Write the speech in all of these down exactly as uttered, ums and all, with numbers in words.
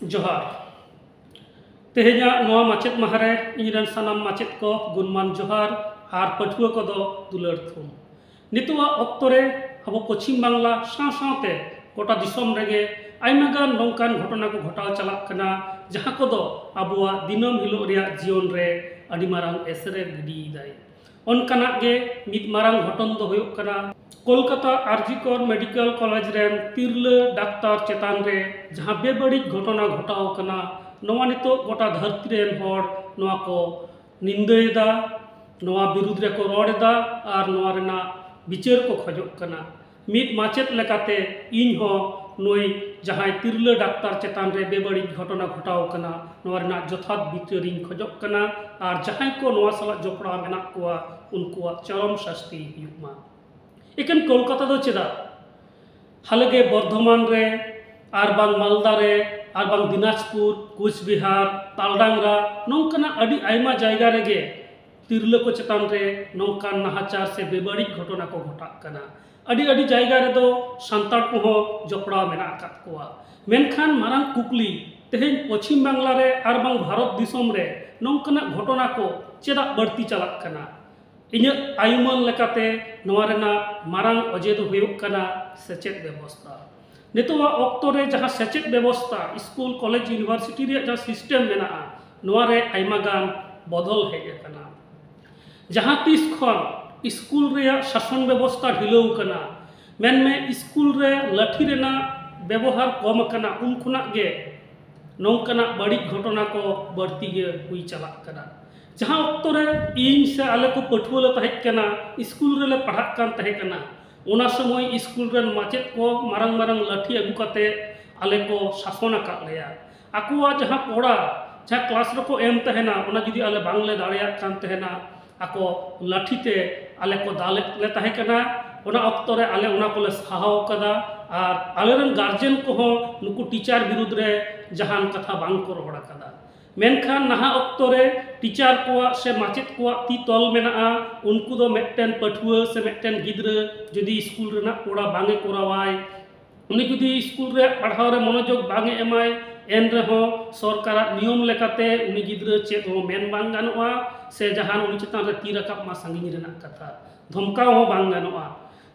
ᱡᱚᱦᱟᱨ᱾ ᱛᱮᱦᱮᱧᱟᱜ ᱱᱚᱣᱟ ᱢᱟᱪᱮᱫ ᱢᱟᱦᱟ ᱨᱮ ᱤᱧ ᱨᱮᱱ ᱥᱟᱱᱟᱢ ᱢᱟᱪᱮᱫ ᱠᱚ ᱜᱩᱱᱢᱟᱱ ᱡᱚᱦᱟᱨ ᱟᱨ ᱯᱟᱹᱴᱷᱩᱣᱟᱹ ᱠᱚᱫᱚ ᱫᱩᱞᱟᱹᱲ ᱛᱷᱩᱢ᱾ ᱱᱤᱛᱚᱜᱟᱜ ᱚᱠᱛᱚ ᱨᱮ ᱟᱵᱚ ᱯᱚᱪᱷᱤᱢ ᱵᱟᱝᱞᱟ ᱥᱟᱶ ᱥᱟᱶᱛᱮ ᱜᱚᱴᱟ ᱫᱤᱥᱚᱢ ᱨᱮᱜᱮ ᱟᱭᱢᱟ ᱜᱟᱱ ᱱᱚᱝᱠᱟᱱ ᱜᱷᱚᱴᱚᱱᱟ ᱠᱚ ᱜᱷᱚᱴᱟᱣ ᱪᱟᱞᱟᱜ ᱠᱟᱱᱟ, ᱡᱟᱦᱟᱸ ᱠᱚᱫᱚ ᱟᱵᱚᱣᱟᱜ ᱫᱤᱱᱟᱹᱢ ᱦᱤᱞᱳᱜ ᱨᱮᱭᱟᱜ ᱡᱤᱭᱚᱱ ᱨᱮ ᱟᱹᱰᱤ ᱢᱟᱨᱟᱝ ᱮᱥᱮᱨ ᱮ ᱜᱤᱰᱤᱭᱮᱫᱟᱭ᱾ ᱚᱱᱠᱟᱱᱟᱜ ᱜᱮ ᱢᱤᱫ ᱢᱟᱨᱟᱝ ᱜᱷᱚᱴᱚᱱ ᱫᱚ ᱦᱩᱭᱩᱜ ᱠᱟᱱᱟ ᱠᱳᱞᱠᱟᱛᱟ ᱟᱨᱡᱤᱠᱚᱨ ᱢᱮᱰᱤᱠᱮᱞ ᱠᱚᱞᱮᱡᱽ ᱨᱮᱱ ᱛᱤᱨᱞᱟᱹ ᱰᱟᱠᱛᱟᱨ ᱪᱮᱛᱟᱱ ᱨᱮ ᱡᱟᱦᱟᱸ ᱵᱮᱵᱟᱹᱲᱤᱡ ᱜᱷᱚᱴᱚᱱᱟ ᱜᱷᱚᱴᱟᱣ ᱠᱟᱱᱟ, ᱱᱚᱣᱟ ᱱᱤᱛᱚᱜ ᱜᱚᱴᱟ ᱫᱷᱟᱹᱨᱛᱤ ᱨᱮᱱ ᱦᱚᱲ ᱱᱚᱣᱟ ᱠᱚ ᱱᱤᱱᱫᱟᱹᱭᱮᱫᱟ, ᱱᱚᱣᱟ ᱵᱤᱨᱩᱫᱽ ᱨᱮᱠᱚ ᱨᱚᱲ ᱮᱫᱟ ᱟᱨ ᱱᱚᱣᱟ ᱨᱮᱱᱟᱜ ᱵᱤᱪᱟᱹᱨ ᱠᱚ ᱠᱷᱚᱡᱚᱜ ᱠᱟᱱᱟ᱾ ᱢᱤᱫ ᱢᱟᱪᱮᱫ ᱞᱮᱠᱟᱛᱮ ᱤᱧ ᱦᱚᱸ ᱱᱩᱭ ᱡᱟᱦᱟᱸᱭ ᱛᱤᱨᱞᱟᱹ ᱰᱟᱠᱛᱟᱨ ᱪᱮᱛᱟᱱ ᱨᱮ ᱵᱮᱵᱟᱹᱲᱤᱡ ᱜᱷᱚᱴᱚᱱᱟ ᱜᱷᱚᱴᱟᱣ ᱠᱟᱱᱟ, ᱱᱚᱣᱟ ᱨᱮᱱᱟᱜ ᱡᱚᱛᱷᱟᱛ ᱵᱤᱪᱟᱹᱨᱤᱧ ᱠᱷᱚᱡᱚᱜ ᱠᱟᱱᱟ ᱟᱨ ᱡᱟᱦᱟᱸᱭ ᱠᱚ ᱱᱚᱣᱟ ᱥᱟᱞᱟᱜ ᱡᱚᱯᱲᱟᱣ ᱢᱮᱱᱟᱜ ᱠᱚᱣᱟ, ᱩᱱᱠᱩᱣᱟᱜ ᱪᱚᱨᱚᱢ ᱥᱟᱥᱛᱤ ᱦᱩᱭᱩᱜ ᱢᱟ᱾ ᱮᱠᱮᱱ ᱠᱳᱞᱠᱟᱛᱟ ᱫᱚ ᱪᱮᱫᱟᱜ? ᱦᱟᱞᱮᱜᱮ ᱵᱚᱨᱫᱷᱚᱢᱟᱱ ᱨᱮ ᱟᱨ ᱵᱟᱝ ᱢᱟᱞᱫᱟ ᱨᱮ ᱟᱨ ᱵᱟᱝ ᱫᱤᱱᱟᱡᱽᱯᱩᱨ, ᱠᱳᱪᱵᱤᱦᱟᱨ, ᱛᱟᱞᱰᱟᱝᱨᱟ, ᱱᱚᱝᱠᱟᱱᱟᱜ ᱟᱹᱰᱤ ᱟᱭᱢᱟ ᱡᱟᱭᱜᱟ ᱨᱮᱜᱮ ᱛᱤᱨᱞᱟᱹ ᱠᱚ ᱪᱮᱛᱟᱱ ᱨᱮ ᱱᱚᱝᱠᱟᱱ ᱱᱟᱦᱟᱪᱟᱨ ᱥᱮ ᱵᱮᱵᱟᱹᱲᱤᱡ ᱜᱷᱚᱴᱚᱱᱟ ᱠᱚ ᱜᱷᱚᱴᱟᱜ ᱠᱟᱱᱟ᱾ ᱟᱹᱰᱤ ᱟᱹᱰᱤ ᱡᱟᱭᱜᱟ ᱨᱮᱫᱚ ᱥᱟᱱᱛᱟᱲ ᱠᱚᱦᱚᱸ ᱡᱚᱯᱲᱟᱣ ᱢᱮᱱᱟᱜ ᱟᱠᱟᱫ ᱠᱚᱣᱟ᱾ ᱢᱮᱱᱠᱷᱟᱱ ᱢᱟᱨᱟᱝ ᱠᱩᱠᱞᱤ, ᱛᱮᱦᱮᱧ ᱯᱚᱪᱷᱤᱢ ᱵᱟᱝᱞᱟ ᱨᱮ ᱟᱨ ᱵᱟᱝ ᱵᱷᱟᱨᱚᱛ ᱫᱤᱥᱚᱢ ᱨᱮ ᱱᱚᱝᱠᱟᱱᱟᱜ ᱜᱷᱚᱴᱚᱱᱟ ᱠᱚ ᱪᱮᱫᱟᱜ ᱵᱟᱹᱲᱛᱤ ᱪᱟᱞᱟᱜ ᱠᱟᱱᱟ? ᱤᱧᱟᱹᱜ ᱟᱭᱩᱢᱟᱹᱱ ᱞᱮᱠᱟᱛᱮ ᱱᱚᱣᱟ ᱨᱮᱱᱟᱜ ᱢᱟᱨᱟᱝ ᱚᱡᱮ ᱫᱚ ᱦᱩᱭᱩᱜ ᱠᱟᱱᱟ ᱥᱮᱪᱮᱫ ᱵᱮᱵᱚᱥᱛᱷᱟ᱾ ᱱᱤᱛᱚᱜᱟᱜ ᱚᱠᱛᱚ ᱨᱮ ᱡᱟᱦᱟᱸ ᱥᱮᱪᱮᱫ ᱵᱮᱵᱚᱥᱛᱷᱟ, ᱥᱠᱩᱞ, ᱠᱚᱞᱮᱡᱽ, ᱤᱭᱩᱱᱤᱵᱷᱟᱨᱥᱤᱴᱤ ᱨᱮᱭᱟᱜ ᱡᱟᱦᱟᱸ ᱥᱤᱥᱴᱮᱢ ᱢᱮᱱᱟᱜᱼᱟ, ᱱᱚᱣᱟ ᱨᱮ ᱟᱭᱢᱟ ᱜᱟᱱ ᱵᱚᱫᱚᱞ ᱦᱮᱡ ᱟᱠᱟᱱᱟ᱾ ᱡᱟᱦᱟᱸ ᱛᱤᱥ ᱠᱷᱚᱱ ᱥᱠᱩᱞ ᱨᱮᱭᱟᱜ ᱥᱟᱥᱚᱱ ᱵᱮᱵᱚᱥᱛᱷᱟ ᱰᱷᱤᱞᱟᱹᱣ ᱟᱠᱟᱱᱟ, ᱢᱮᱱᱢᱮ ᱥᱠᱩᱞ ᱨᱮ ᱞᱟᱹᱴᱷᱤ ᱨᱮᱱᱟᱜ ᱵᱮᱵᱚᱦᱟᱨ ᱠᱚᱢ ᱟᱠᱟᱱᱟ, ᱩᱱ ᱠᱷᱚᱱᱟᱜ ᱜᱮ ᱱᱚᱝᱠᱟᱱᱟᱜ ᱵᱟᱹᱲᱤᱡ ᱜᱷᱚᱴᱚᱱᱟ ᱠᱚ ᱵᱟᱹᱲᱛᱤ ᱜᱮ ᱦᱩᱭ ᱪᱟᱞᱟᱜ ᱠᱟᱱᱟ᱾ ᱡᱟᱦᱟᱸ ᱚᱠᱛᱚ ᱨᱮ ᱤᱧ ᱥᱮ ᱟᱞᱮ ᱠᱚ ᱯᱟᱹᱴᱷᱩᱣᱟᱹ ᱞᱮ ᱛᱟᱦᱮᱸ ᱠᱟᱱᱟ, ᱥᱠᱩᱞ ᱨᱮᱞᱮ ᱯᱟᱲᱦᱟᱜ ᱠᱟᱱ ᱛᱟᱦᱮᱸ ᱠᱟᱱᱟ, ᱚᱱᱟ ᱥᱚᱢᱚᱭ ᱥᱠᱩᱞ ᱨᱮᱱ ᱢᱟᱪᱮᱫ ᱠᱚ ᱢᱟᱨᱟᱝ ᱢᱟᱨᱟᱝ ᱞᱟᱹᱴᱷᱤ ᱟᱹᱜᱩ ᱠᱟᱛᱮ ᱟᱞᱮ ᱠᱚ ᱥᱟᱥᱚᱱ ᱟᱠᱟᱫ ᱞᱮᱭᱟ᱾ ᱟᱠᱚᱣᱟᱜ ᱡᱟᱦᱟᱸ ᱯᱚᱲᱟ, ᱡᱟᱦᱟᱸ ᱠᱞᱟᱥ ᱨᱮᱠᱚ ᱮᱢ ᱛᱟᱦᱮᱱᱟ, ᱚᱱᱟ ᱡᱩᱫᱤ ᱟᱞᱮ ᱵᱟᱝᱞᱮ ᱫᱟᱲᱮᱭᱟᱜ ᱠᱟᱱ ᱛᱟᱦᱮᱱᱟ, ᱟᱠᱚ ᱞᱟᱹᱴᱷᱤ ᱛᱮ ᱟᱞᱮ ᱠᱚ ᱫᱟᱞᱮᱫ ᱞᱮ ᱛᱟᱦᱮᱸ ᱠᱟᱱᱟ᱾ ᱚᱱᱟ ᱚᱠᱛᱚ ᱨᱮ ᱟᱞᱮ ᱚᱱᱟ ᱠᱚᱞᱮ ᱥᱟᱦᱟᱣ ᱠᱟᱫᱟ ᱟᱨ ᱟᱞᱮᱨᱮᱱ ᱜᱟᱨᱡᱮᱱ ᱠᱚᱦᱚᱸ ᱱᱩᱠᱩ ᱴᱤᱪᱟᱨ ᱵᱤᱨᱩᱫᱽ ᱨᱮ ᱡᱟᱦᱟᱱ ᱠᱟᱛᱷᱟ ᱵᱟᱝ ᱠᱚ ᱨᱚᱲ ᱟᱠᱟᱫᱟ᱾ ᱢᱮᱱᱠᱷᱟᱱ ᱱᱟᱦᱟᱜ ᱚᱠᱛᱚ ᱨᱮ ᱴᱤᱪᱟᱨ ᱠᱚᱣᱟᱜ ᱥᱮ ᱢᱟᱪᱮᱫ ᱠᱚᱣᱟᱜ ᱛᱤ ᱛᱚᱞ ᱢᱮᱱᱟᱜᱼᱟ᱾ ᱩᱱᱠᱩ ᱫᱚ ᱢᱤᱫᱴᱮᱱ ᱯᱟᱹᱴᱷᱩᱣᱟᱹ ᱥᱮ ᱢᱤᱫᱴᱮᱱ ᱜᱤᱫᱽᱨᱟᱹ ᱡᱩᱫᱤ ᱥᱠᱩᱞ ᱨᱮᱱᱟᱜ ᱯᱚᱲᱟ ᱵᱟᱝ ᱮ ᱠᱚᱨᱟᱣᱟᱭ, ᱩᱱᱤ ᱡᱩᱫᱤ ᱥᱠᱩᱞ ᱨᱮ ᱯᱟᱲᱦᱟᱣ ᱨᱮ ᱢᱚᱱᱚᱡᱳᱜᱽ ᱵᱟᱝ ᱮ ᱮᱢᱟᱭ, ᱮᱱ ᱨᱮᱦᱚᱸ ᱥᱚᱨᱠᱟᱨᱟᱜ ᱱᱤᱭᱚᱢ ᱞᱮᱠᱟᱛᱮ ᱩᱱᱤ ᱜᱤᱫᱽᱨᱟᱹ ᱪᱮᱫ ᱦᱚᱸ ᱢᱮᱱ ᱵᱟᱝ ᱜᱟᱱᱚᱜᱼᱟ, ᱥᱮ ᱡᱟᱦᱟᱱ ᱩᱱᱤ ᱪᱮᱛᱟᱱ ᱨᱮ ᱛᱤ ᱨᱟᱠᱟᱵ ᱢᱟ ᱥᱟᱺᱜᱤᱧ ᱨᱮᱱᱟᱜ ᱠᱟᱛᱷᱟ, ᱫᱷᱚᱢᱠᱟᱣ ᱦᱚᱸ ᱵᱟᱝ ᱜᱟᱱᱚᱜᱼᱟ᱾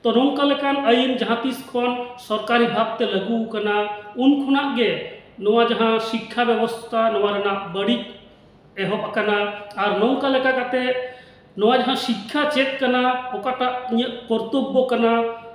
ᱛᱚ, ᱱᱚᱝᱠᱟ ᱞᱮᱠᱟᱱ ᱟᱹᱭᱤᱱ ᱡᱟᱦᱟᱸ ᱛᱤᱥ ᱠᱷᱚᱱ ᱥᱚᱨᱠᱟᱨᱤ ᱵᱷᱟᱵᱽᱛᱮ ᱞᱟᱹᱜᱩ ᱟᱠᱟᱱᱟ, ᱩᱱ ᱠᱷᱚᱱᱟᱜ ᱜᱮ ᱱᱚᱣᱟ ᱡᱟᱦᱟᱸ ᱥᱤᱠᱠᱷᱟ ᱵᱮᱵᱚᱥᱛᱷᱟ, ᱱᱚᱣᱟ ᱨᱮᱱᱟᱜ ᱵᱟᱹᱲᱤᱡ ᱮᱦᱚᱵ ᱟᱠᱟᱱᱟ᱾ ᱟᱨ ᱱᱚᱝᱠᱟ ᱞᱮᱠᱟ ᱠᱟᱛᱮ ᱱᱚᱣᱟ ᱡᱟᱦᱟᱸ ᱥᱤᱠᱠᱷᱟ ᱪᱮᱫ ᱠᱟᱱᱟ, ᱚᱠᱟᱴᱟᱜ ᱤᱧᱟᱹᱜ ᱠᱚᱨᱛᱚᱵᱵᱚ ᱠᱟᱱᱟ,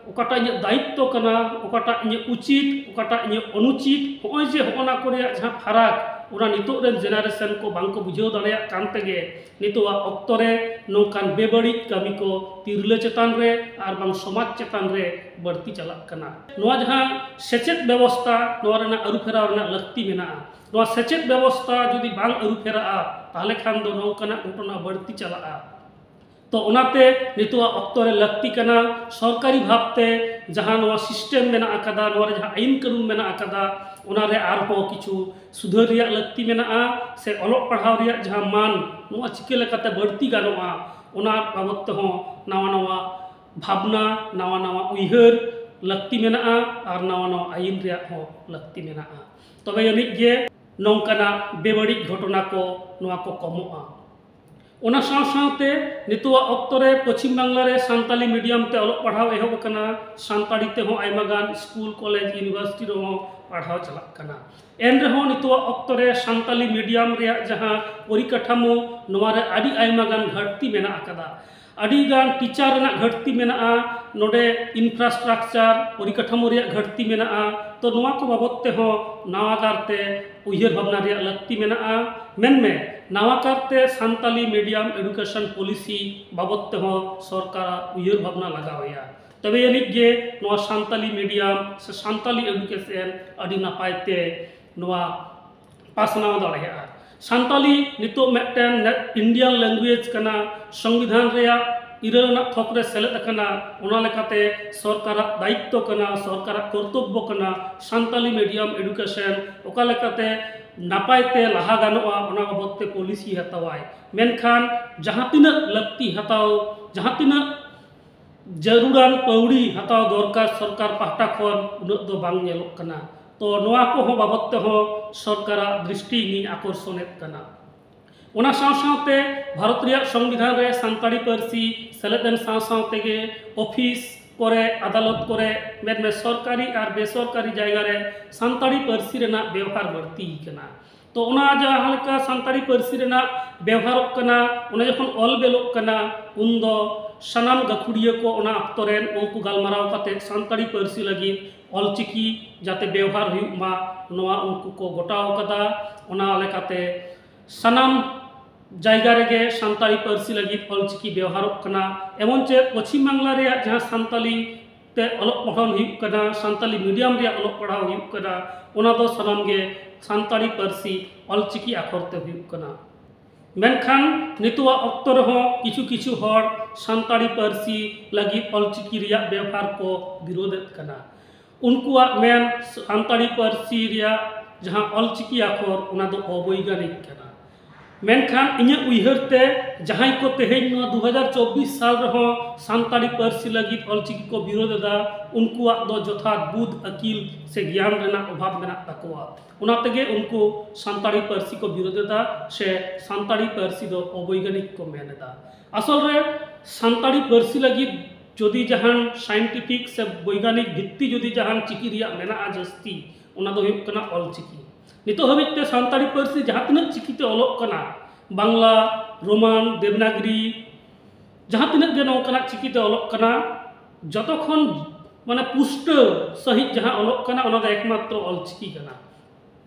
ᱚᱠᱟᱴᱟᱜ ᱤᱧᱟᱹᱜ ᱫᱟᱭᱤᱛᱛᱚ ᱠᱟᱱᱟ, ᱚᱠᱟᱴᱟᱜ ᱤᱧᱟᱹᱜ ᱩᱪᱤᱛ, ᱚᱠᱟᱴᱟᱜ ᱤᱧᱟᱹᱜ ᱚᱱᱩᱪᱤᱛ, ᱦᱚᱸᱜᱼᱚᱭ ᱡᱮ ᱦᱚᱸᱜᱼᱚ ᱱᱟ ᱠᱚ ᱨᱮᱭᱟᱜ ᱡᱟᱦᱟᱸ ᱯᱷᱟᱨᱟᱠ, ᱚᱱᱟ ᱱᱤᱛᱚᱜ ᱨᱮᱱ ᱡᱮᱱᱟᱨᱮᱥᱚᱱ ᱠᱚ ᱵᱟᱝ ᱠᱚ ᱵᱩᱡᱷᱟᱹᱣ ᱫᱟᱲᱮᱭᱟᱜ ᱠᱟᱱ ᱛᱮᱜᱮ ᱱᱤᱛᱚᱜᱟᱜ ᱚᱠᱛᱚ ᱨᱮ ᱱᱚᱝᱠᱟᱱ ᱵᱮᱵᱟᱹᱲᱤᱡ ᱠᱟᱹᱢᱤ ᱠᱚ ᱛᱤᱨᱞᱟᱹ ᱪᱮᱛᱟᱱ ᱨᱮ ᱟᱨ ᱵᱟᱝ ᱥᱚᱢᱟᱡᱽ ᱪᱮᱛᱟᱱ ᱨᱮ ᱵᱟᱹᱲᱛᱤ ᱪᱟᱞᱟᱜ ᱠᱟᱱᱟ᱾ ᱱᱚᱣᱟ ᱡᱟᱦᱟᱸ ᱥᱮᱪᱮᱫ ᱵᱮᱵᱚᱥᱛᱷᱟ, ᱱᱚᱣᱟ ᱨᱮᱱᱟᱜ ᱟᱹᱨᱩ ᱯᱷᱮᱨᱟᱣ ᱨᱮᱱᱟᱜ ᱞᱟᱹᱠᱛᱤ ᱢᱮᱱᱟᱜᱼᱟ᱾ ᱱᱚᱣᱟ ᱥᱮᱪᱮᱫ ᱵᱮᱵᱚᱥᱛᱷᱟ ᱡᱩᱫᱤ ᱵᱟᱝ ᱟᱹᱨᱩ ᱯᱷᱮᱨᱟᱜᱼᱟ, ᱛᱟᱦᱚᱞᱮ ᱠᱷᱟᱱ ᱫᱚ ᱱᱚᱝᱠᱟᱱᱟᱜ ᱜᱷᱚᱴᱚᱱᱟ ᱵᱟᱹᱲᱛᱤ ᱪᱟᱞᱟᱜᱼᱟ᱾ ᱛᱚ, ᱚᱱᱟᱛᱮ ᱱᱤᱛᱚᱜᱟᱜ ᱚᱠᱛᱚ ᱨᱮ ᱞᱟᱹᱠᱛᱤ ᱠᱟᱱᱟ ᱥᱚᱨᱠᱟᱨᱤ ᱵᱷᱟᱵᱽᱛᱮ ᱡᱟᱦᱟᱸ ᱱᱚᱣᱟ ᱥᱤᱥᱴᱮᱢ ᱢᱮᱱᱟᱜ ᱟᱠᱟᱫᱟ, ᱱᱚᱣᱟ ᱨᱮ ᱡᱟᱦᱟᱸ ᱟᱹᱭᱤᱱ ᱠᱟᱹᱱᱩᱱ ᱢᱮᱱᱟᱜ ᱟᱠᱟᱫᱟ, ᱚᱱᱟ ᱨᱮ ᱟᱨᱦᱚᱸ ᱠᱤᱪᱷᱩ ᱥᱩᱫᱷᱟᱹᱨ ᱨᱮᱭᱟᱜ ᱞᱟᱹᱠᱛᱤ ᱢᱮᱱᱟᱜᱼᱟ, ᱥᱮ ᱚᱞᱚᱜ ᱯᱟᱲᱦᱟᱣ ᱨᱮᱭᱟᱜ ᱡᱟᱦᱟᱸ ᱢᱟᱱ, ᱱᱚᱣᱟ ᱪᱤᱠᱟᱹ ᱞᱮᱠᱟᱛᱮ ᱵᱟᱹᱲᱛᱤ ᱜᱟᱱᱚᱜᱼᱟ, ᱚᱱᱟ ᱵᱟᱵᱚᱫ ᱛᱮᱦᱚᱸ ᱱᱟᱣᱟ ᱱᱟᱣᱟ ᱵᱷᱟᱵᱽᱱᱟ, ᱱᱟᱣᱟ ᱱᱟᱣᱟ ᱩᱭᱦᱟᱹᱨ ᱞᱟᱹᱠᱛᱤ ᱢᱮᱱᱟᱜᱼᱟ ᱟᱨ ᱱᱟᱣᱟ ᱱᱟᱣᱟ ᱟᱹᱭᱤᱱ ᱨᱮᱭᱟᱜ ᱦᱚᱸ ᱞᱟᱹᱠᱛᱤ ᱢᱮᱱᱟᱜᱼᱟ᱾ ᱛᱚᱵᱮ ᱟᱹᱱᱤᱡ ᱜᱮ ᱱᱚᱝᱠᱟᱱᱟᱜ ᱵᱮᱵᱟᱹᱲᱤᱡ ᱜᱷᱚᱴᱚᱱᱟ ᱠᱚ, ᱱᱚᱣᱟ ᱠᱚ ᱠᱚᱢᱚᱜᱼᱟ᱾ ᱚᱱᱟ ᱥᱟᱶ ᱥᱟᱶᱛᱮ ᱱᱤᱛᱚᱜᱟᱜ ᱚᱠᱛᱚ ᱨᱮ ᱯᱚᱪᱷᱤᱢ ᱵᱟᱝᱞᱟ ᱨᱮ ᱥᱟᱱᱛᱟᱞᱤ ᱢᱤᱰᱤᱭᱟᱢ ᱛᱮ ᱚᱞᱚᱜ ᱯᱟᱲᱦᱟᱣ ᱮᱦᱚᱵ ᱟᱠᱟᱱᱟ, ᱥᱟᱱᱛᱟᱲᱤ ᱛᱮᱦᱚᱸ ᱟᱭᱢᱟ ᱜᱟᱱ ᱥᱠᱩᱞ, ᱠᱚᱞᱮᱡᱽ, ᱤᱭᱩᱱᱤᱵᱷᱟᱨᱥᱤᱴᱤ ᱨᱮᱦᱚᱸ ᱯᱟᱲᱦᱟᱣ ᱪᱟᱞᱟᱜ ᱠᱟᱱᱟ᱾ ᱮᱱ ᱨᱮᱦᱚᱸ ᱱᱤᱛᱚᱜᱟᱜ ᱚᱠᱛᱚ ᱨᱮ ᱥᱟᱱᱛᱟᱞᱤ ᱢᱤᱰᱤᱭᱟᱢ ᱨᱮᱭᱟᱜ ᱡᱟᱦᱟᱸ ᱯᱚᱨᱤᱠᱟᱴᱷᱟᱢᱳ, ᱱᱚᱣᱟ ᱨᱮ ᱟᱹᱰᱤ ᱟᱭᱢᱟ ᱜᱟᱱ ᱜᱷᱟᱴᱛᱤ ᱢᱮᱱᱟᱜ ᱟᱠᱟᱫᱟ᱾ ᱟᱹᱰᱤ ᱜᱟᱱ ᱴᱤᱪᱟᱨ ᱨᱮᱱᱟᱜ ᱜᱷᱟᱴᱛᱤ ᱢᱮᱱᱟᱜᱼᱟ, ᱱᱚᱰᱮ ᱤᱱᱯᱷᱨᱟᱥᱴᱨᱟᱠᱪᱟᱨ, ᱯᱚᱨᱤᱠᱟᱴᱷᱟᱢᱳ ᱨᱮᱭᱟᱜ ᱜᱷᱟᱴᱛᱤ ᱢᱮᱱᱟᱜᱼᱟ᱾ ᱛᱚ, ᱱᱚᱣᱟ ᱠᱚ ᱵᱟᱵᱚᱫ ᱛᱮᱦᱚᱸ ᱱᱟᱣᱟ ᱠᱟᱨᱛᱮ ᱩᱭᱦᱟᱹᱨ ᱵᱷᱟᱵᱽᱱᱟ ᱨᱮᱭᱟᱜ ᱞᱟᱹᱠᱛᱤ ᱢᱮᱱᱟᱜᱼᱟ᱾ ᱢᱮᱱᱢᱮ, ᱱᱟᱣᱟ ᱠᱟᱨᱛᱮ ᱥᱟᱱᱛᱟᱞᱤ ᱢᱤᱰᱤᱭᱟᱢ ᱮᱰᱩᱠᱮᱥᱚᱱ ᱯᱚᱞᱤᱥᱤ ᱵᱟᱵᱚᱫ ᱛᱮᱦᱚᱸ ᱥᱚᱨᱠᱟᱨᱟᱜ ᱩᱭᱦᱟᱹᱨ ᱵᱷᱟᱵᱽᱱᱟ ᱞᱟᱜᱟᱣ ᱮᱭᱟ᱾ ᱛᱚᱵᱮ ᱟᱹᱱᱤᱡ ᱜᱮ ᱱᱚᱣᱟ ᱥᱟᱱᱛᱟᱞᱤ ᱢᱤᱰᱤᱭᱟᱢ ᱥᱮ ᱥᱟᱱᱛᱟᱞᱤ ᱮᱰᱩᱠᱮᱥᱚᱱ ᱟᱹᱰᱤ ᱱᱟᱯᱟᱭ ᱛᱮ ᱱᱚᱣᱟ ᱯᱟᱥᱱᱟᱣ ᱫᱟᱲᱮᱭᱟᱜᱼᱟ᱾ ᱥᱟᱱᱛᱟᱞᱤ ᱱᱤᱛᱚᱜ ᱢᱤᱫᱴᱮᱱ ᱱᱮ-, ᱤᱱᱰᱤᱭᱟᱱ ᱞᱮᱝᱜᱩᱭᱮᱡᱽ ᱠᱟᱱᱟ, ᱥᱚᱝᱵᱤᱫᱷᱟᱱ ᱨᱮᱭᱟᱜ ᱤᱨᱟᱹᱞ ᱟᱱᱟᱜ ᱛᱷᱚᱠ ᱨᱮ ᱥᱮᱞᱮᱫ ᱟᱠᱟᱱᱟ᱾ ᱚᱱᱟ ᱞᱮᱠᱟᱛᱮ ᱥᱚᱨᱠᱟᱨᱟᱜ ᱫᱟᱭᱤᱛᱛᱚ ᱠᱟᱱᱟ, ᱥᱚᱨᱠᱟᱨᱟᱜ ᱠᱚᱨᱛᱚᱵᱵᱚ ᱠᱟᱱᱟ ᱥᱟᱱᱛᱟᱞᱤ ᱢᱤᱰᱤᱭᱟᱢ ᱮᱰᱩᱠᱮᱥᱚᱱ ᱚᱠᱟ ᱞᱮᱠᱟᱛᱮ ᱱᱟᱯᱟᱭ ᱛᱮ ᱞᱟᱦᱟ ᱜᱟᱱᱚᱜᱼᱟ, ᱚᱱᱟ ᱵᱟᱵᱚᱫ ᱛᱮ ᱯᱚᱞᱤᱥᱤ ᱦᱟᱛᱟᱣᱟᱭ᱾ ᱢᱮᱱᱠᱷᱟᱱ ᱡᱟᱦᱟᱸ ᱛᱤᱱᱟᱹᱜ ᱞᱟᱹᱠᱛᱤ ᱦᱟᱛᱟᱣ, ᱡᱟᱦᱟᱸ ᱛᱤᱱᱟᱹᱜ ᱡᱟᱹᱨᱩᱲᱟᱱ ᱯᱟᱹᱣᱲᱤ ᱦᱟᱛᱟᱣ ᱫᱚᱨᱠᱟᱨ ᱥᱚᱨᱠᱟᱨ ᱯᱟᱦᱴᱟ ᱠᱷᱚᱱ, ᱩᱱᱟᱹᱜ ᱫᱚ ᱵᱟᱝ ᱧᱮᱞᱚᱜ ᱠᱟᱱᱟ᱾ ᱛᱚ ᱱᱚᱣᱟ ᱠᱚᱦᱚᱸ ᱵᱟᱵᱚᱫ ᱛᱮᱦᱚᱸ ᱥᱚᱨᱠᱟᱨᱟᱜ ᱫᱨᱤᱥᱴᱤ ᱤᱧᱤᱧ ᱟᱠᱚᱨᱥᱚᱱᱮᱫ ᱠᱟᱱᱟ᱾ ᱚᱱᱟ ᱥᱟᱶ ᱥᱟᱶᱛᱮ ᱵᱷᱟᱨᱚᱛ ᱨᱮᱭᱟᱜ ᱥᱚᱝᱵᱤᱫᱷᱟᱱ ᱨᱮ ᱥᱟᱱᱛᱟᱲᱤ ᱯᱟᱹᱨᱥᱤ ᱥᱮᱞᱮᱫ ᱮᱱ ᱥᱟᱶ ᱥᱟᱶ ᱛᱮᱜᱮ ᱚᱯᱷᱤᱥ ᱠᱚᱨᱮ, ᱟᱫᱟᱞᱚᱛ ᱠᱚᱨᱮ, ᱢᱮᱫ ᱢᱮ ᱥᱚᱨᱠᱟᱨᱤ ᱟᱨ ᱵᱮᱥᱚᱨᱠᱟᱨᱤ ᱡᱟᱭᱜᱟ ᱨᱮ ᱥᱟᱱᱛᱟᱲᱤ ᱯᱟᱹᱨᱥᱤ ᱨᱮᱱᱟᱜ ᱵᱮᱣᱦᱟᱨ ᱵᱟᱹᱲᱛᱤ ᱟᱠᱟᱱᱟ᱾ ᱛᱚ ᱚᱱᱟ ᱡᱟᱦᱟᱸ ᱞᱮᱠᱟ ᱥᱟᱱᱛᱟᱲᱤ ᱯᱟᱹᱨᱥᱤ ᱨᱮᱱᱟᱜ ᱵᱮᱣᱦᱟᱨᱚᱜ ᱠᱟᱱᱟ, ᱚᱱᱟ ᱡᱚᱠᱷᱚᱱ ᱚᱞ ᱵᱮᱞᱚᱜ ᱠᱟᱱᱟ, ᱩᱱᱫᱚ ᱥᱟᱱᱟᱢ ᱜᱟᱹᱠᱷᱩᱲᱤᱭᱟᱹ ᱠᱚ ᱚᱱᱟ ᱚᱠᱛᱚ ᱨᱮᱱ ᱩᱱᱠᱩ ᱜᱟᱞᱢᱟᱨᱟᱣ ᱠᱟᱛᱮ ᱥᱟᱱᱛᱟᱲᱤ ᱯᱟᱹᱨᱥᱤ ᱞᱟᱹᱜᱤᱫ ᱚᱞᱪᱤᱠᱤ ᱡᱟᱛᱮ ᱵᱮᱣᱦᱟᱨ ᱦᱩᱭᱩᱜ ᱢᱟ, ᱱᱚᱣᱟ ᱩᱱᱠᱩ ᱠᱚ ᱜᱚᱴᱟᱣ ᱠᱟᱫᱟ᱾ ᱚᱱᱟ ᱞᱮᱠᱟᱛᱮ ᱥᱟᱱᱟᱢ ᱡᱟᱭᱜᱟ ᱨᱮᱜᱮ ᱥᱟᱱᱛᱟᱲᱤ ᱯᱟᱹᱨᱥᱤ ᱞᱟᱹᱜᱤᱫ ᱚᱞᱪᱤᱠᱤ ᱵᱮᱣᱦᱟᱨᱚᱜ ᱠᱟᱱᱟ᱾ ᱮᱢᱚᱱ ᱪᱮᱫ ᱯᱚᱪᱷᱤᱢ ᱵᱟᱝᱞᱟ ᱨᱮᱭᱟᱜ ᱡᱟᱦᱟᱸ ᱥᱟᱱᱛᱟᱲᱤ ᱛᱮ ᱚᱞᱚᱜ ᱯᱟᱲᱦᱟᱣ ᱦᱩᱭᱩᱜ ᱠᱟᱱᱟ, ᱥᱟᱱᱛᱟᱲᱤ ᱢᱤᱰᱤᱭᱟᱢ ᱨᱮᱭᱟᱜ ᱚᱞᱚᱜ ᱯᱟᱲᱦᱟᱣ ᱦᱩᱭᱩᱜ ᱠᱟᱱᱟ, ᱚᱱᱟ ᱫᱚ ᱥᱟᱱᱟᱢ ᱜᱮ ᱥᱟᱱᱛᱟᱲᱤ ᱯᱟᱹᱨᱥᱤ ᱚᱞᱪᱤᱠᱤ ᱟᱠᱷᱚᱨ ᱛᱮ ᱦᱩᱭᱩᱜ ᱠᱟᱱᱟ᱾ ᱢᱮᱱᱠᱷᱟᱱ ᱱᱤᱛᱚᱜᱟᱜ ᱚᱠᱛᱚ ᱨᱮᱦᱚᱸ ᱠᱤᱪᱷᱩ ᱠᱤᱪᱷᱩ ᱦᱚᱲ ᱥᱟᱱᱛᱟᱲᱤ ᱯᱟᱹᱨᱥᱤ ᱞᱟᱹᱜᱤᱫ ᱚᱞᱪᱤᱠᱤ ᱨᱮᱭᱟᱜ ᱵᱮᱣᱦᱟᱨ ᱠᱚ ᱵᱤᱨᱳᱫᱮᱫ ᱠᱟᱱᱟ᱾ ᱩᱱᱠᱩᱣᱟᱜ ᱢᱮᱱ, ᱥᱟᱱᱛᱟᱲᱤ ᱯᱟᱹᱨᱥᱤ ᱨᱮᱭᱟᱜ ᱡᱟᱦᱟᱸ ᱚᱞᱪᱤᱠᱤ ᱟᱠᱷᱚᱨ, ᱚᱱᱟ ᱫᱚ ᱚᱵᱳᱭᱜᱟᱱᱤᱠ ᱠᱟᱱᱟ᱾ ᱢᱮᱱᱠᱷᱟᱱ ᱤᱧᱟᱹᱜ ᱩᱭᱦᱟᱹᱨ ᱛᱮ ᱡᱟᱦᱟᱸᱭ ᱠᱚ ᱛᱮᱦᱮᱧ ᱱᱚᱣᱟ ᱫᱩ ᱦᱟᱡᱟᱨ ᱪᱚᱵᱵᱤᱥ ᱥᱟᱞ ᱨᱮᱦᱚᱸ ᱥᱟᱱᱛᱟᱲᱤ ᱯᱟᱹᱨᱥᱤ ᱞᱟᱹᱜᱤᱫ ᱚᱞᱪᱤᱠᱤ ᱠᱚ ᱵᱤᱨᱳᱫ ᱮᱫᱟ, ᱩᱱᱠᱩᱣᱟᱜ ᱫᱚ ᱡᱚᱛᱷᱟᱛ ᱵᱩᱫ ᱟᱹᱠᱤᱞ ᱥᱮ ᱜᱮᱭᱟᱱ ᱨᱮᱱᱟᱜ ᱚᱵᱷᱟᱵᱽ ᱢᱮᱱᱟᱜ ᱛᱟᱠᱚᱣᱟ᱾ ᱚᱱᱟ ᱛᱮᱜᱮ ᱩᱱᱠᱩ ᱥᱟᱱᱛᱟᱲᱤ ᱯᱟᱹᱨᱥᱤ ᱠᱚ ᱵᱤᱨᱳᱫ ᱮᱫᱟ ᱥᱮ ᱥᱟᱱᱛᱟᱲᱤ ᱯᱟᱹᱨᱥᱤ ᱫᱚ ᱚᱵᱳᱭᱜᱟᱱᱤᱠ ᱠᱚ ᱢᱮᱱ ᱮᱫᱟ᱾ ᱟᱥᱚᱞ ᱨᱮ ᱥᱟᱱᱛᱟᱲᱤ ᱯᱟᱹᱨᱥᱤ ᱞᱟᱹᱜᱤᱫ ᱡᱩᱫᱤ ᱡᱟᱦᱟᱱ ᱥᱟᱭᱮᱱᱴᱤᱯᱷᱤᱠ ᱥᱮ ᱵᱳᱭᱜᱟᱱᱤᱠ ᱵᱷᱤᱛᱛᱤ ᱡᱩᱫᱤ ᱡᱟᱦᱟᱱ ᱪᱤᱠᱤ ᱨᱮᱭᱟᱜ ᱢᱮᱱᱟᱜᱼᱟ ᱡᱟᱹᱥᱛᱤ, ᱚᱱᱟ ᱫᱚ ᱦᱩᱭᱩᱜ ᱠᱟᱱᱟ ᱚᱞᱪᱤᱠᱤ᱾ ᱱᱤᱛᱚᱜ ᱦᱟᱹᱵᱤᱡ ᱛᱮ ᱥᱟᱱᱛᱟᱲᱤ ᱯᱟᱹᱨᱥᱤ ᱡᱟᱦᱟᱸ ᱛᱤᱱᱟᱹᱜ ᱪᱤᱠᱤᱛᱮ ᱚᱞᱚᱜ ᱠᱟᱱᱟ, ᱵᱟᱝᱞᱟ, ᱨᱳᱢᱟᱱ, ᱫᱮᱵᱽᱱᱟᱜᱽᱨᱤ, ᱡᱟᱦᱟᱸ ᱛᱤᱱᱟᱹᱜ ᱜᱮ ᱱᱚᱝᱠᱟᱱᱟᱜ ᱪᱤᱠᱤᱛᱮ ᱚᱞᱚᱜ ᱠᱟᱱᱟ, ᱡᱚᱛᱚ ᱠᱷᱚᱱ ᱢᱟᱱᱮ ᱯᱩᱥᱴᱟᱹᱣ ᱥᱟᱺᱦᱤᱡ ᱡᱟᱦᱟᱸ ᱚᱞᱚᱜ ᱠᱟᱱᱟ, ᱚᱱᱟ ᱫᱚ ᱮᱠᱢᱟᱛᱨᱚ ᱚᱞᱪᱤᱠᱤ ᱠᱟᱱᱟ᱾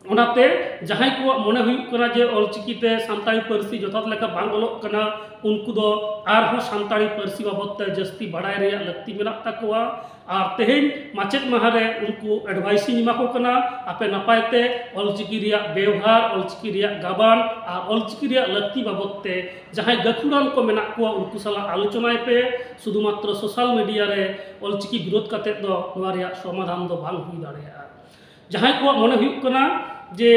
ᱚᱱᱟᱛᱮ ᱡᱟᱦᱟᱸᱭ ᱠᱚᱣᱟᱜ ᱢᱚᱱᱮ ᱦᱩᱭᱩᱜ ᱠᱟᱱᱟ ᱡᱮ ᱚᱞᱪᱤᱠᱤ ᱛᱮ ᱥᱟᱱᱛᱟᱲᱤ ᱯᱟᱹᱨᱥᱤ ᱡᱚᱛᱷᱟᱛ ᱞᱮᱠᱟ ᱵᱟᱝ ᱚᱞᱚᱜ ᱠᱟᱱᱟ, ᱩᱱᱠᱩ ᱫᱚ ᱟᱨᱦᱚᱸ ᱥᱟᱱᱛᱟᱲᱤ ᱯᱟᱹᱨᱥᱤ ᱵᱟᱵᱚᱫ ᱛᱮ ᱡᱟᱹᱥᱛᱤ ᱵᱟᱲᱟᱭ ᱨᱮᱭᱟᱜ ᱞᱟᱹᱠᱛᱤ ᱢᱮᱱᱟᱜ ᱛᱟᱠᱚᱣᱟ᱾ ᱟᱨ ᱛᱮᱦᱮᱧ ᱢᱟᱪᱮᱫ ᱢᱟᱦᱟ ᱨᱮ ᱩᱱᱠᱩ advice ᱤᱧ ᱮᱢᱟ ᱠᱚ ᱠᱟᱱᱟ, ᱟᱯᱮ ᱱᱟᱯᱟᱭ ᱛᱮ ᱚᱞᱪᱤᱠᱤ ᱨᱮᱭᱟᱜ ᱵᱮᱣᱦᱟᱨ, ᱚᱞᱪᱤᱠᱤ ᱨᱮᱭᱟᱜ ᱜᱟᱵᱟᱱ ᱟᱨ ᱚᱞᱪᱤᱠᱤ ᱨᱮᱭᱟᱜ ᱞᱟᱹᱠᱛᱤ ᱵᱟᱵᱚᱫ ᱛᱮ ᱡᱟᱦᱟᱸᱭ ᱜᱟᱹᱠᱷᱩᱲᱟᱱ ᱠᱚ ᱢᱮᱱᱟᱜ ᱠᱚᱣᱟ, ᱩᱱᱠᱩ ᱥᱟᱞᱟᱜ ᱟᱞᱳᱪᱚᱱᱟᱭ ᱯᱮ᱾ ᱥᱩᱫᱷᱩ ᱢᱟᱛᱨᱚ social media ᱨᱮ ᱚᱞᱪᱤᱠᱤ ᱵᱤᱨᱳᱫ ᱠᱟᱛᱮ ᱫᱚ ᱱᱚᱣᱟ ᱨᱮᱭᱟᱜ ᱥᱚᱢᱟᱫᱷᱟᱱ ᱫᱚ ᱵᱟᱝ ᱦᱩᱭ ᱫᱟᱲᱮᱭᱟᱜᱼᱟ᱾ ᱡᱟᱦᱟᱸᱭ ᱠᱚᱣᱟᱜ ᱢᱚᱱᱮ ᱦᱩᱭᱩᱜ ᱠᱟᱱᱟ ᱡᱮ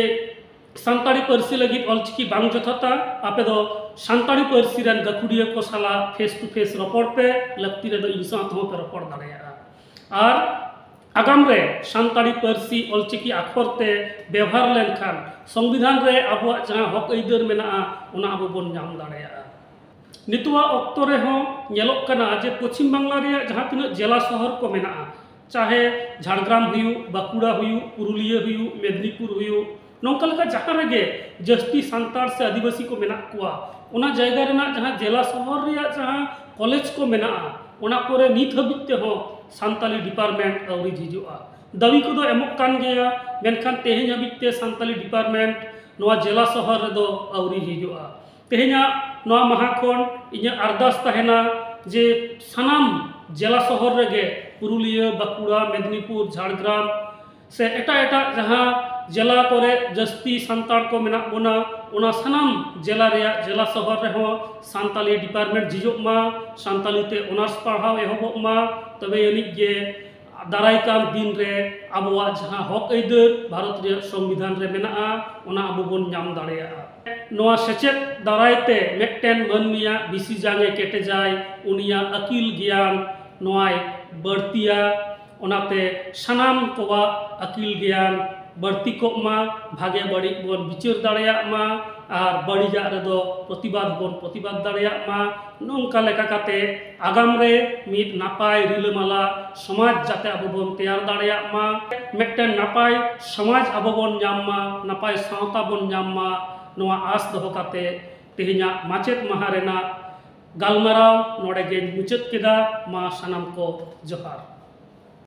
ᱥᱟᱱᱛᱟᱲᱤ ᱯᱟᱹᱨᱥᱤ ᱞᱟᱹᱜᱤᱫ ᱚᱞᱪᱤᱠᱤ ᱵᱟᱝ ᱡᱚᱛᱷᱟᱛᱟ, ᱟᱯᱮ ᱫᱚ ᱥᱟᱱᱛᱟᱲᱤ ᱯᱟᱹᱨᱥᱤ ᱨᱮᱱ ᱜᱟᱹᱠᱷᱩᱲᱤᱭᱟᱹ ᱠᱚ ᱥᱟᱞᱟᱜ face to face ᱨᱚᱯᱚᱲ ᱯᱮ, ᱞᱟᱹᱠᱛᱤ ᱨᱮᱫᱚ ᱤᱧ ᱥᱟᱶ ᱛᱮᱦᱚᱸ ᱯᱮ ᱨᱚᱯᱚᱲ ᱫᱟᱲᱮᱭᱟᱜᱼᱟ᱾ ᱟᱨ ᱟᱜᱟᱢ ᱨᱮ ᱥᱟᱱᱛᱟᱲᱤ ᱯᱟᱹᱨᱥᱤ ᱚᱞᱪᱤᱠᱤ ᱟᱠᱷᱚᱨ ᱛᱮ ᱵᱮᱣᱦᱟᱨ ᱞᱮᱱᱠᱷᱟᱱ ᱥᱚᱝᱵᱤᱫᱷᱟᱱ ᱨᱮ ᱟᱵᱚᱣᱟᱜ ᱡᱟᱦᱟᱸ ᱦᱚᱠ ᱟᱹᱭᱫᱟᱹᱨ ᱢᱮᱱᱟᱜᱼᱟ, ᱚᱱᱟ ᱟᱵᱚ ᱵᱚᱱ ᱧᱟᱢ ᱫᱟᱲᱮᱭᱟᱜᱼᱟ᱾ ᱱᱤᱛᱚᱜᱟᱜ ᱚᱠᱛᱚ ᱨᱮᱦᱚᱸ ᱧᱮᱞᱚᱜ ᱠᱟᱱᱟ ᱡᱮ ᱯᱚᱪᱷᱤᱢ ᱵᱟᱝᱞᱟ ᱨᱮᱭᱟᱜ ᱡᱟᱦᱟᱸ ᱛᱤᱱᱟᱹᱜ ᱡᱮᱞᱟ ᱥᱚᱦᱚᱨ ᱠᱚ ᱢᱮᱱᱟᱜᱼᱟ, ᱪᱟᱦᱮ ᱡᱷᱟᱲᱜᱨᱟᱢ ᱦᱩᱭᱩᱜ, ᱵᱟᱸᱠᱩᱲᱟ ᱦᱩᱭᱩᱜ, ᱯᱩᱨᱩᱞᱤᱭᱟᱹ ᱦᱩᱭᱩᱜ, ᱢᱮᱫᱽᱱᱤᱯᱩᱨ ᱦᱩᱭᱩᱜ, ᱱᱚᱝᱠᱟ ᱞᱮᱠᱟ ᱡᱟᱦᱟᱸ ᱨᱮᱜᱮ ᱡᱟᱹᱥᱛᱤ ᱥᱟᱱᱛᱟᱲ ᱥᱮ ᱟᱹᱫᱤᱵᱟᱹᱥᱤ ᱠᱚ ᱢᱮᱱᱟᱜ ᱠᱚᱣᱟ, ᱚᱱᱟ ᱡᱟᱭᱜᱟ ᱨᱮᱱᱟᱜ ᱡᱟᱦᱟᱸ ᱡᱮᱞᱟ ᱥᱚᱦᱚᱨ ᱨᱮᱭᱟᱜ ᱡᱟᱦᱟᱸ ᱠᱚᱞᱮᱡᱽ ᱠᱚ ᱢᱮᱱᱟᱜᱼᱟ, ᱚᱱᱟ ᱠᱚᱨᱮ ᱱᱤᱛ ᱦᱟᱹᱵᱤᱡ ᱛᱮᱦᱚᱸ ᱥᱟᱱᱛᱟᱞᱤ ᱰᱤᱯᱟᱨᱴᱢᱮᱱᱴ ᱟᱹᱣᱨᱤ ᱡᱷᱤᱡᱚᱜᱼᱟ᱾ ᱫᱟᱹᱵᱤ ᱠᱚᱫᱚ ᱮᱢᱚᱜ ᱠᱟᱱ ᱜᱮᱭᱟ, ᱢᱮᱱᱠᱷᱟᱱ ᱛᱮᱦᱮᱧ ᱦᱟᱹᱵᱤᱡ ᱛᱮ ᱥᱟᱱᱛᱟᱞᱤ ᱰᱤᱯᱟᱨᱴᱢᱮᱱᱴ ᱱᱚᱣᱟ ᱡᱮᱞᱟ ᱥᱚᱦᱚᱨ ᱨᱮᱫᱚ ᱟᱹᱣᱨᱤ ᱦᱤᱡᱩᱜᱼᱟ᱾ ᱛᱮᱦᱮᱧᱟᱜ ᱱᱚᱣᱟ ᱢᱟᱦᱟ ᱠᱷᱚᱱ ᱤᱧᱟᱹᱜ ᱟᱨᱫᱟᱥ ᱛᱟᱦᱮᱱᱟ ᱡᱮ ᱥᱟᱱᱟᱢ ᱡᱮᱞᱟ ᱥᱚᱦᱚᱨ ᱨᱮᱜᱮ, ᱯᱩᱨᱩᱞᱤᱭᱟᱹ, ᱵᱟᱸᱠᱩᱲᱟ, ᱢᱮᱫᱽᱱᱤᱯᱩᱨ, ᱡᱷᱟᱲᱜᱨᱟᱢ ᱥᱮ ᱮᱴᱟᱜ ᱮᱴᱟᱜ ᱡᱟᱦᱟᱸ ᱡᱮᱞᱟ ᱠᱚᱨᱮ ᱡᱟᱹᱥᱛᱤ ᱥᱟᱱᱛᱟᱲ ᱠᱚ ᱢᱮᱱᱟᱜ ᱵᱚᱱᱟ, ᱚᱱᱟ ᱥᱟᱱᱟᱢ ᱡᱮᱞᱟ ᱨᱮᱭᱟᱜ ᱡᱮᱞᱟ ᱥᱚᱦᱚᱨ ᱨᱮᱦᱚᱸ ᱥᱟᱱᱛᱟᱞᱤ ᱰᱤᱯᱟᱨᱴᱢᱮᱱᱴ ᱡᱷᱤᱡᱚᱜ ᱢᱟ, ᱥᱟᱱᱛᱟᱞᱤ ᱛᱮ ᱚᱱᱟᱨᱥ ᱯᱟᱲᱦᱟᱣ ᱮᱦᱚᱵᱚᱜ ᱢᱟ, ᱛᱚᱵᱮ ᱟᱹᱱᱤᱡ ᱜᱮ ᱫᱟᱨᱟᱭ ᱠᱟᱱ ᱫᱤᱱ ᱨᱮ ᱟᱵᱚᱣᱟᱜ ᱡᱟᱦᱟᱸ ᱦᱚᱠ ᱟᱹᱭᱫᱟᱹᱨ ᱵᱷᱟᱨᱚᱛ ᱨᱮᱭᱟᱜ ᱥᱚᱝᱵᱤᱫᱷᱟᱱ ᱨᱮ ᱢᱮᱱᱟᱜᱼᱟ, ᱚᱱᱟ ᱟᱵᱚ ᱵᱚᱱ ᱧᱟᱢ ᱫᱟᱲᱮᱭᱟᱜᱼᱟ᱾ ᱱᱚᱣᱟ ᱥᱮᱪᱮᱫ ᱫᱟᱨᱟᱭ ᱛᱮ ᱢᱤᱫᱴᱮᱱ ᱢᱟᱹᱱᱢᱤᱭᱟᱜ ᱵᱤᱥᱤ ᱡᱟᱝ ᱮ ᱠᱮᱴᱮᱡᱟᱭ, ᱩᱱᱤᱭᱟᱜ ᱟᱹᱠᱤᱞ ᱜᱮᱭᱟᱱ ᱱᱚᱣᱟᱭ ᱵᱟᱹᱲᱛᱤᱭᱟ᱾ ᱚᱱᱟᱛᱮ ᱥᱟᱱᱟᱢ ᱠᱚᱣᱟᱜ ᱟᱹᱠᱤᱞ ᱜᱮᱭᱟᱱ ᱵᱟᱹᱲᱛᱤ ᱠᱚᱜ ᱢᱟ, ᱵᱷᱟᱜᱮ ᱵᱟᱹᱲᱤᱡ ᱵᱚᱱ ᱵᱤᱪᱟᱹᱨ ᱫᱟᱲᱮᱭᱟᱜ ᱢᱟ ᱟᱨ ᱵᱟᱹᱲᱤᱡᱟᱜ ᱨᱮᱫᱚ ᱯᱨᱚᱛᱤᱵᱟᱫ ᱵᱚᱱ ᱯᱨᱚᱛᱤᱵᱟᱫ ᱫᱟᱲᱮᱭᱟᱜ ᱢᱟ᱾ ᱱᱚᱝᱠᱟ ᱞᱮᱠᱟ ᱠᱟᱛᱮ ᱟᱜᱟᱢ ᱨᱮ ᱢᱤᱫ ᱱᱟᱯᱟᱭ ᱨᱤᱞᱟᱹᱢᱟᱞᱟ ᱥᱚᱢᱟᱡᱽ ᱡᱟᱛᱮ ᱟᱵᱚ ᱵᱚᱱ ᱛᱮᱭᱟᱨ ᱫᱟᱲᱮᱭᱟᱜ ᱢᱟ, ᱢᱤᱫᱴᱮᱱ ᱱᱟᱯᱟᱭ ᱥᱚᱢᱟᱡᱽ ᱟᱵᱚ ᱵᱚᱱ ᱧᱟᱢ ᱢᱟ, ᱱᱟᱯᱟᱭ ᱥᱟᱶᱛᱟ ᱵᱚᱱ ᱧᱟᱢ ᱢᱟ, ᱱᱚᱣᱟ ᱟᱸᱥ ᱫᱚᱦᱚ ᱠᱟᱛᱮ ᱛᱮᱦᱮᱧᱟᱜ ᱢᱟᱪᱮᱫ ᱢᱟᱦᱟ ᱨᱮᱱᱟᱜ ᱜᱟᱞᱢᱟᱨᱟᱣ ᱱᱚᱰᱮ ᱜᱮᱧ ᱢᱩᱪᱟᱹᱫ ᱠᱮᱫᱟ᱾ ᱢᱟ ᱥᱟᱱᱟᱢ ᱠᱚ ᱡᱚᱦᱟᱨ᱾